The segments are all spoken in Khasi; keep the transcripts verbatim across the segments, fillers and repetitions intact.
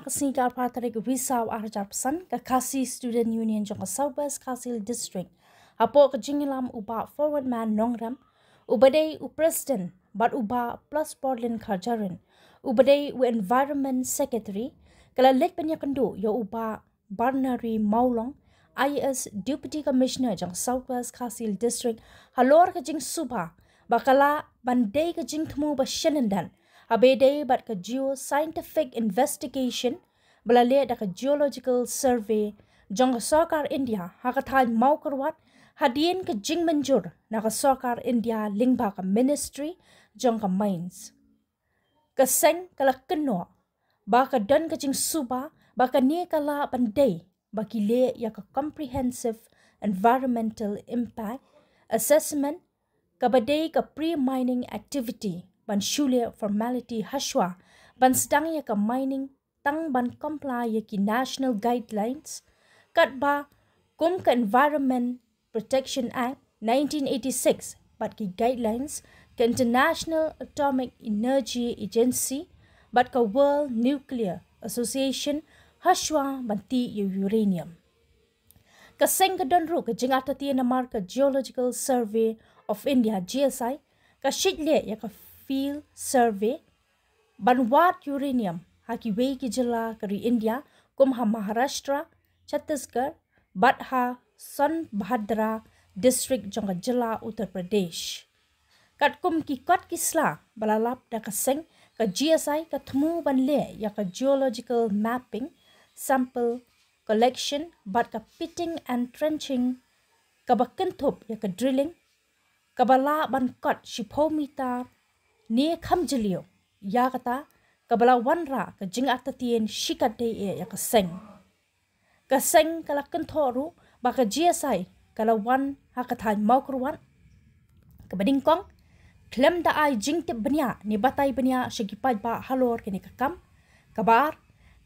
Ka sngi ka arphew tarik u Risaw arhajar arphew san, ka Khasi Student Union jong ka South West Khasi Hills District, hapoh ka jingïalam u Bah Forwardman Nongrem, uba dei u President, bad u Bah Plus Porlin Kharjahrin, uba dei u Environment Secretary, ka la leit ban ïakynduh ïa u Bah Barnari Mawlong, I A S Deputy Commissioner jong South West Khasi Hills District, halor ka jingsuba ba ka lah ban dei ka jingthmu ba shalyndet, haba ïadei bad ka geoscientific investigation ba la leh da ka Geological Survey jong ka Sorkar India ha ka thaiñ Mawkyrwat, hadien ka jingmynjur na ka Sorkar India lyngba ka Ministry jong ka Mines. Ka seng ka la kynnoh ba ka don ka jingsuba ba kane ka lah ban dei ba ki leh ïa ka Comprehensive Environmental Impact Assessment, kaba dei ka pre-mining activity, ban shu leh formality hashwa ban sdang ïa ka mining, tang ban comply ïa ki national guidelines, katba kum ka Environment Protection Act nineteen eighty-six bad ki guidelines ka International Atomic Energy Agency bad ka World Nuclear Association hashwa ban tih ïa u uranium. Ka seng ka don ruh ka jingartatien namar ka Geological Survey of India, G S I, ka shait leh ïa ka field survey ban wad uranium ha kiwei ki jylla ka ri India, kum ha Maharashtra, Chhattisgarh bad ha Sonbhadra District jong ka jylla Uttar Pradesh. Katkum ki kot ki sla ba la lap da ka seng, ka G S I ka thmu ban leh ïa ka geological mapping, sample collection bad ka pitting and trenching kaba kynthup ïa ka drilling kaba lah ban kot shiphew mitar ne kham jylliew. Ïa kata kaba la wanrah ka jingartatien shikatdei eh ïa ka seng. Ka seng ka la kynthoh ruh ba ka G S I ka la wan ha ka thaiñ Mawkyrwat. Kaba nyngkong, khlem da ai jingtip bniah ne batai bniah sha ki paidbah halor kane ka kam. Kaba ar,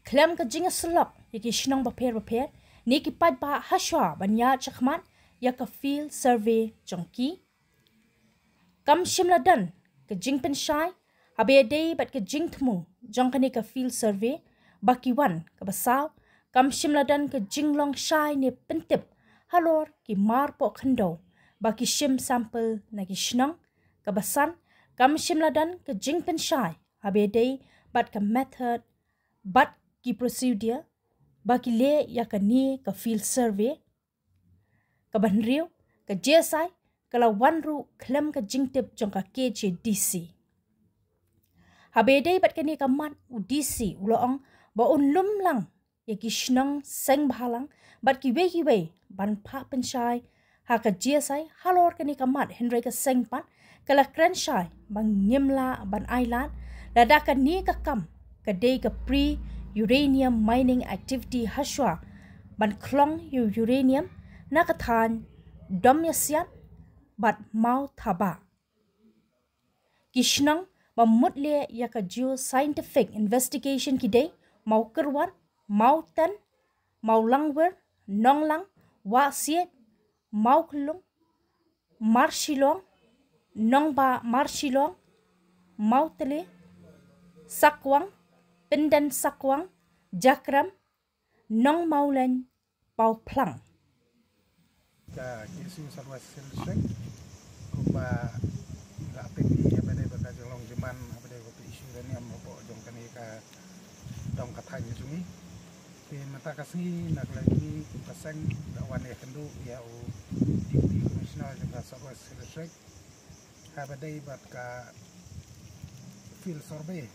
khlem ka jingïasyllok ïa ki shnong bapher bapher ne ki paidbah hashwa ban ïaid shakhmat ïa ka field survey jong ki. Kam shym la don ka jingpynshai haba ïadei bad ka jingthmu jong kane ka field survey ba ki wan. Kaba saw, kam shym la don ka jinglong shai ne pyntip halor ki marpoh khyndew ba ki shim sample na ki shnong. Kaba san, kam shym la don ka jingpynshai haba ïadei bad ka method bad ki procedure ba ki leh ïa kane ka field survey. Kaba hynriew, ka G S I ka la wan ruh khlem ka jingtip jong ka K H A D C. Haba ïadei bad kane ka mat, u D C u la ong ba un lum lang ïa ki shnong seng bhalang bad kiwei kiwei ban phah pynshai ha ka G S I halor kane ka mat, hynrei ka seng pat ka la kren shai ba ngim lah ban ailad lada kane ka kam ka dei ka pre-uranium mining activity hashwa ban khlong ïa u uranium na ka thaiñ Domïasiat bad Mawthabah. Ki shnong ba mut leh ïa ka geoscientific investigation ki dei Mawkyrwat, Mawten, Mawlangwir, Nonglang, Wahsiej, Mawkhlung, Marshillong, Nongbah Marshillong, Mawtele, Sakwang, Pynden Sakwang, Jakrem, Nongmawleng, Pawphlang. Ka K S U South West Hills District, kumba la pynmih ïa ba dei ba ka jinglong jingman haba dei ba ka issue uranium hapoh jong kane ka dong ka thaiñ ka jong ngi. Te mynta ka sngi na ka liang jong ngi kum ka seng da wan ïakynduh ïa u Deputy Commissioner jong ka South West Hills District haba dei bad ka field survey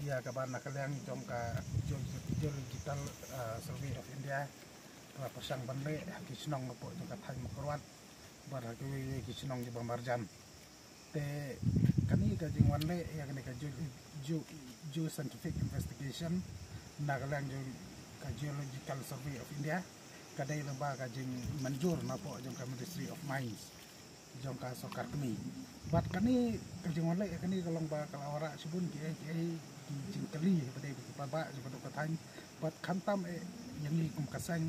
ïa kaba na ka liang jong ka Geo-, Geological, ah, Survey of India, kaba pyrshang ban leh ha ki shnong hapoh jong ka thaiñ Mawkyrwat bad ha kiwei ki shnong kiba marjan. Te kane ka jingwan leh ïa kane ka geo-, geo-, geoscientific investigation na ka liang jong ka Geological Survey of India ka dei lyngba ka jingmynjur napoh jong ka Ministry of Mines jong ka sorkar kmie. Bad kane ka jingwan leh ïa kane ka long ba ka la wanrah shibun kiei kiei ki jingkylli haba dei bad ki paidbah jong ka dong ka thaiñ, bad khamtam eh ïa ngi kum ka seng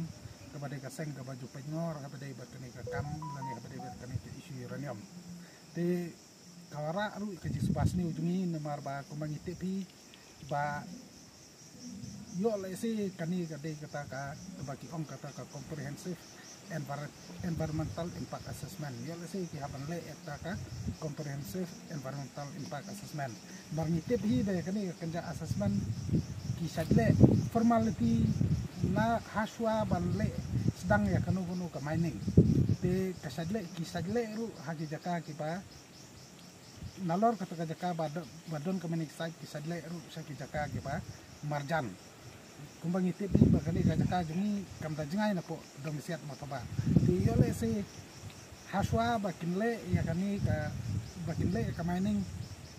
kaba dei ka seng kaba ju peit ngor haba dei bad kane ka kam lane haba dei bad kane ka issue uranium. Te ka wanrah ruh ka jingsuba sniew jong ngi namar ba kumba ngi tip hi ba Ïoh lehse kane ka dei kata ka, kaba ki ong kata ka comprehensive envir-, environmental impact assessment. Ïoh lehse ki hap ban leh ïa kata ka comprehensive environmental impact assessment. Namar ngi tip hi ba kane ka kynja assessment ki sa leh formality na hashwa ban leh sdang ïa kano kano ka mining. Te ka sa leh, ki sa leh ruh ha ki jaka kiba nalor kata ka jaka ba don, ba don ka mining site, ki sa leh ruh sha ki jaka kiba marjan. Kumba ngi tip hi ba kane ka jaka jong ngi kam da jngai na poh dong siat ma thaba. Te ïoh lehse hashwa ba kin leh ïa kane ka, ba kin leh ïa ka mining,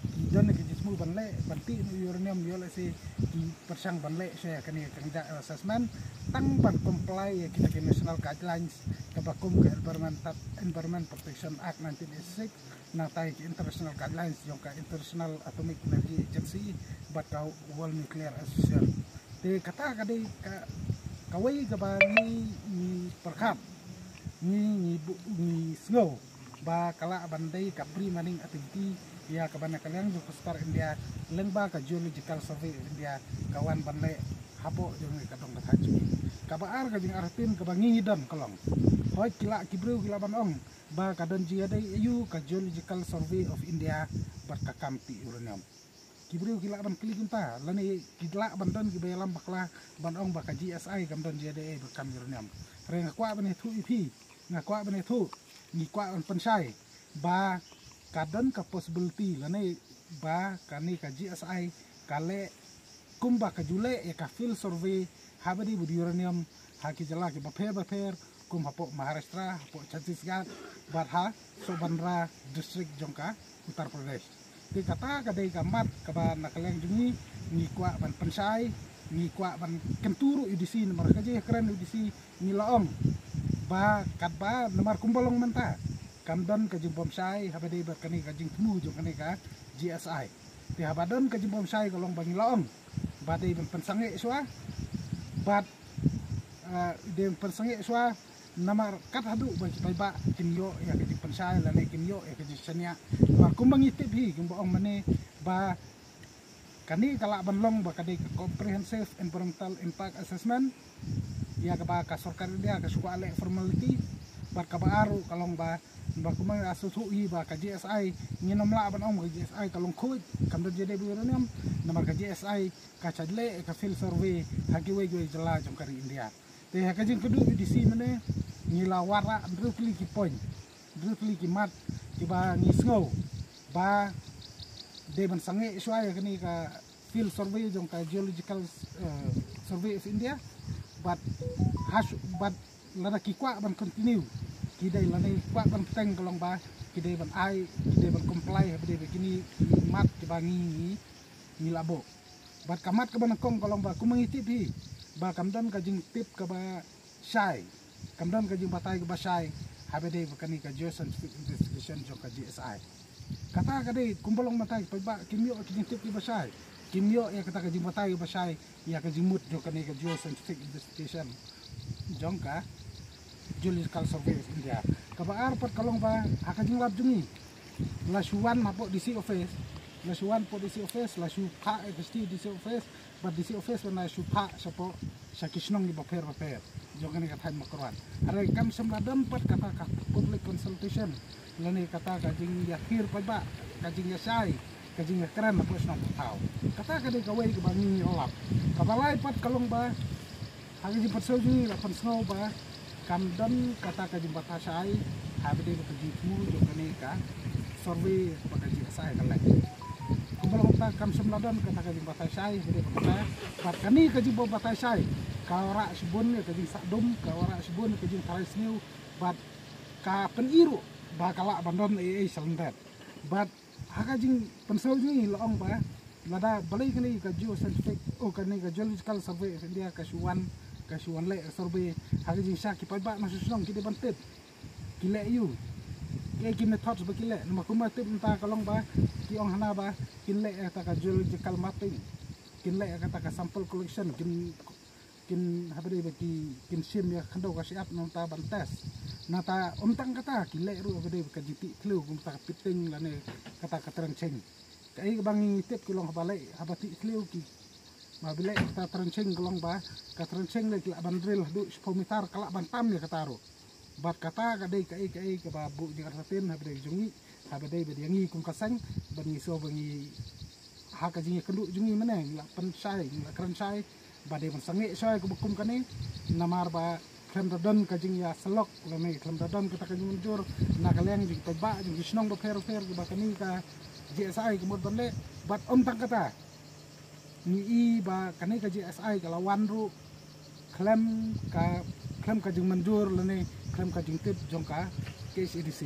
ki don ki jingthmu ban leh, ban tih noh uranium, ïoh lehse ki pyrshang ban leh sha ïa kane ka kynja assessment tang ban comply ïa kita ki national guidelines kaba kum ka Environment, Environment Protection Act nineteen eighty-six, nangta ïa ki international guidelines jong ka International Atomic Energy Agency bad ka World Nuclear Association. Te kata ka dei ka, kawei kaba ngi, ngi pyrkhat, ngi, ngi bu-, ngi sngew ba ka lah ban dei ka pre-mining activity ïa kaba na ka liang jong ka sorkar India lyngba ka Geological Survey of India ka wan ban leh hapoh jong ka dong ka thaiñ jong ngi. Kaba ar, ka jingartatien kaba ngi don ka long, hooid ki lah, ki briew ki lah ban ong ba ka don jingïadei aïu ka Geological Survey of India bad ka kam tih uranium. Ki briew ki lah ban kylli kumta, lane ki lah ban don kiba ïalam bakla ban ong ba ka G S I kam don jingïadei bad kam uranium. Hynrei nga kwah ban ïathuh ïa phi, nga kwah ban ïathuh, ngi kwah ban pynshai ba ka don ka possibility lane ba kane ka G S I ka leh kumba ka ju leh ïa ka field survey haba dei bad uranium ha ki jylla kiba pher bapher, kum hapoh Maharashtra, hapoh Chhattisgarh, bad ha Sonbhadra district jong ka Uttar Pradesh. Te kata ka dei ka mat kaba na ka liang jong ngi, ngi kwah ban pynshai, ngi kwah ban kyntu ruh ïa u D C, namar ka jingkren ïa u D C ngi la ong ba katba, namar kumba long mynta, kam don ka jingbymshai haba dei bad kane ka jingthmu jong kane ka G S I. Te haba don ka jingbymshai ka long ba ngi la ong ba dei ban pynsangeh shuwa, bad, ah, dei ban pynsangeh shuwa, namar kat haduh ba ki paidbah kin ïoh ïa ka jingpynshai lane kin ïoh ïa ka jingshaniah. Namar kumba ngi tip hi, kumba ong mynne, ba kane ka lah ban long ba ka dei ka comprehensive environmental impact assessment ïa kaba ka sorkar India ka shu kwah leh formality. Bad kaba ar ruh ka long ba, ba kumba nga shu thuh hi ba ka G S I, ngin ym lah ban ong ba ka G S I ka long khuid, kam don jingïadei bad uranium, namar ka G S I ka sa leh ka field survey ha kiwei kiwei jylla jong ka ri India. Te ha ka jingkynduh ïa u D C mynne, ngi la wanrah hynriew tylli ki point, hynriew tylli ki mat kiba ngi sngew ba dei ban sangeh shuwa ïa kane ka field survey jong ka Geological, eh, Survey of India. Bad hash, bad lada ki kwah ban continue, ki dei, lada ki kwah ban bteng, ka long ba ki dei ban ai, ki dei ban comply haba dei bad kine ki mat kiba ngi, ngi, ngi la buh. Bad ka mat kaba nyngkong ka long ba kumba ngi tip hi ba kam don ka jingtip kaba shai, kam don ka jingbatai kaba shai haba dei bad kane ka geoscientific investigation jong ka G S I. Kata ka dei kumba long mynta, paidbah kim ïoh ki jingtip kiba shai, kim ïoh ïa kata ka jingbatai kaba shai ïa ka jingmut jong kane ka geoscientific investigation jong ka Geological Survey of India. Kaba ar pat ka long ba ha ka jinglap jong ngi, la shu wan hapoh D C office, la shu wan hapoh D C office, la shu phah ïa ka shithi D C office, bad D C office bad la shu phah shapoh sha ki shnong kiba pher bapher jong kane ka thaiñ Mawkyrwat. Hynrei kam shym la don pat kata ka public consultation lane kata ka jingïakhir paidbah, ka jingïashai, ka jingïakren hapoh shnong pathaw. Kata ka dei kawei kaba ngi ngi la lap. Kaba lai pat ka long ba ha ka jingpynsngew jong ngi la pynsngew ba kam don kata ka jingbatai shai haba dei bad ka jingthmu jong kane ka survey ba ka G S I ka leh. Kumba long mynta, kam shym la don kata ka jingbatai shai haba dei bad kata. Bad kane ka jingbatai shai ka wanrah shibun ïa ka jingsah dum, ka wanrah shibun ïa ka jingtharai sniew, bad ka pyni ruh ba ka lah ban don ei ei shalyndet. Bad ha ka jingpynsngew jong ngi la ong ba lada balei kane ka geoscientific, oh, kane ka Geological Survey of India ka shu wan, ka shu wan leh survey, ha ka jingshah ki paidbah na shnong ki dei ban tip ki leh ïa u, ki, ki methods ba ki leh. Namar kumba tip mynta ka long ba ki ong hana ba kin leh ïa kata ka geological mapping, kin leh ïa kata ka sample collection, kin, kin haba dei ba ki, kin shim ïa ka khyndew ka shyiap nangta ban test. Nangta ym tang kata, ki leh ruh haba dei ba ka jingtih thliew, kumta ka pitting lane kata ka trenching. Kaei kaba ngi tip ki long haba leh, haba tih thliew ki Ba bile kata trenching ka long ba, ka trenching le ka lah ban drill haduh shiphew meter, ka lah ban tam ïa kata ruh. Bad kata ka dei kaei kaei kaba buh jingïarap ha ba dei jong ngi, ha ba dei ba dei ngi kum ka seng, ba ngi so ba ngi ha ka jingïakynduh jong ngi mynne ngi lah pynshai, ngi lah kren shai ba dei ban sangeh shai kaba kum kane. Namar ba khlem da don ka jingïasyllok lane khlem da don kata ka jingmynjur na ka liang jong ki paidbah jong ki shnong bapher bapher kiba kane ka G S I ka mut ban leh. Bad ym tang kata, ngi i ba kane ka G S I ka la wan ruh khlem ka, khlem ka jingmynjur lane khlem ka jingtip jong ka K H A D C.